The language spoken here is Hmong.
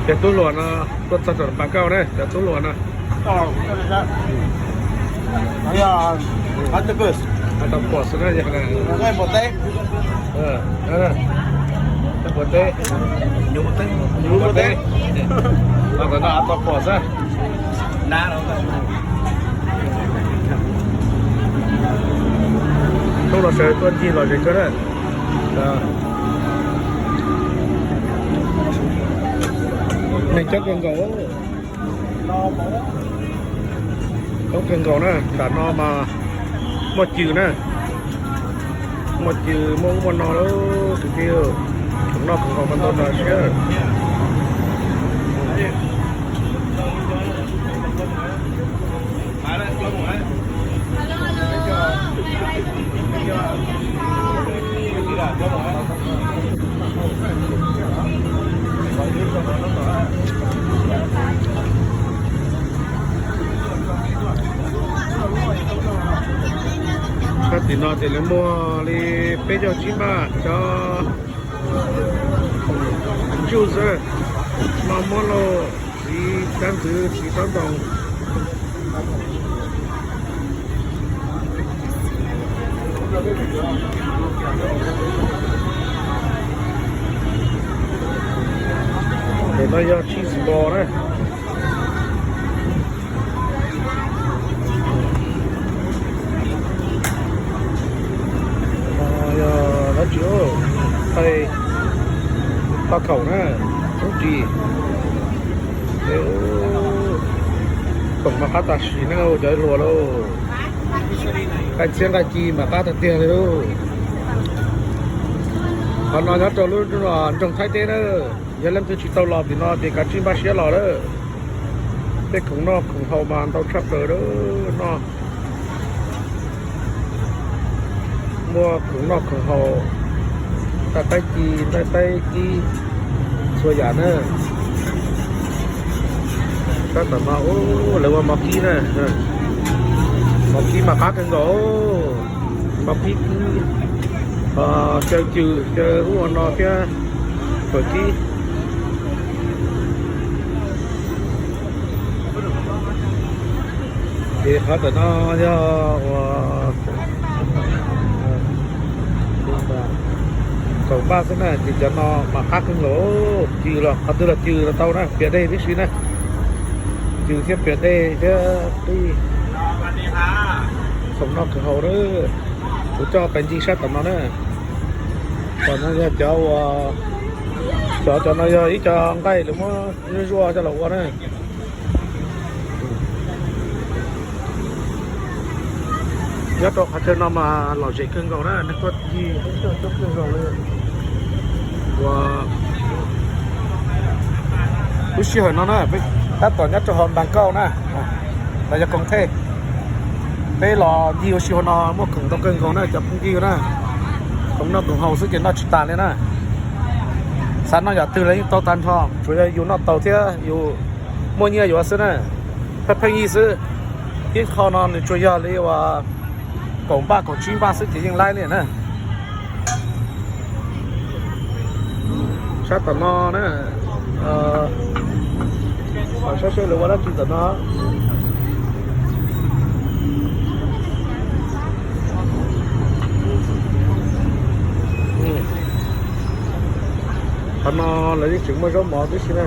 Cov tub hluas no tuaj txog tom Npas Kauj na, cov tub hluas no. Octopus na, yog npua teb, npua teb, octopus xwb. Tub los sawv tuaj ncig lom zem kawg na. Neeg coob kawg nkaus, coob kawg nkaus na. Nram no mas muaj cw na, muaj cw muaj ub muaj no lawm tus tij. Khoom noj khoom haus mas ntau ntau siab. Sab tim no ces lawv muag li peb caug tsib npaj cov ntsuj xwb, no muab lauj, txiv kab ntxwv txiv xab ntoos. Ntawm no yog cheese ball na. Yog dab tsi, qaij, paj khaum na, coob ris. Khoom mas qab tam sim neej cov hluas lauj. Nqaij txhiab nqaij ci mas qab tiag tiag li lauj. Qhov no nyob rau lub nroog Thaib teb na. Yog leej twg tsis tau los tim no ces kav tsij npaj siab los lawm. Tej khoom noj khoom haus mas ntau tshaj plaws lawm no. Muaj khoom noj khoom haus, nqaij qaib ci, nqaij qaib kib, txhua yam na. Tab tom no lawv ua mov kib na, mov kib mas qab kawg nkaus, mov kib, xyaw cws, xyaw ub ua no thiab, fawm kib. Ces qhov ntawm no yog ua kaum npaj xwb na, ces cov no mas qab kawg nkaus, cws los qhov twg los cws los tau na, piam dej tib si na, cws thiab piam dej thiab qij, khoom noj khoom haus na, kuv coj pais ncig sab tom no na. Tom no yog cov ua, cov, cov no yog ib co nqaij lawv muab zuaj zuaj coj los ua na. Nyob rau qhov chaw no mas lom zem kawg nkaus na, neeg tuaj ncig coob kawg nkaus li. Ua lub sij hawm no na, peb tab tom nyob rau hauv Npas Kauj na, los yog Koos Thej. Peb los ncig ua si hauv no muaj khoom ntau kawg nkaus na cov phooj ywg na. Khoom noj khoom haus xwb ces noj tsis tas li na. Xav noj yam twg los yeej tau tag nrho, tsuas yog yus noj tau thiab yus muaj nyiaj yuav xwb na. Pheej pheej yig xwb. Ib qho no nws tsuas yog li uas kaum npaj kaum tsib npaj xwb ces yeej laib li na. Sab tom no na, saib seb lawv ua dab tsi tom no. Qhov no lawv yeej tseem muaj zaub mov tib si na.